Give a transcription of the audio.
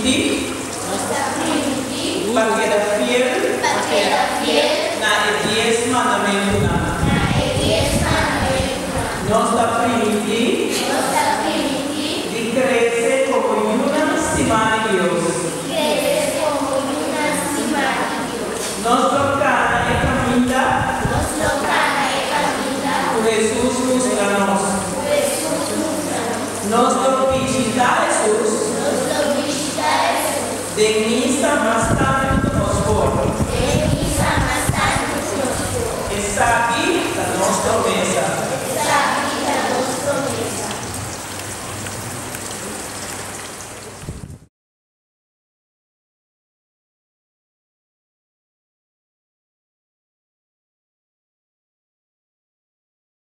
primintí pa keda fiel na e 10 mandamentunan. Nos ta primintí di krese komo yunan stimá di Dios. Nos lo kana e kaminda ku Hesus mustra nos. Nos lo bishitá Hesus den misa mas tantu.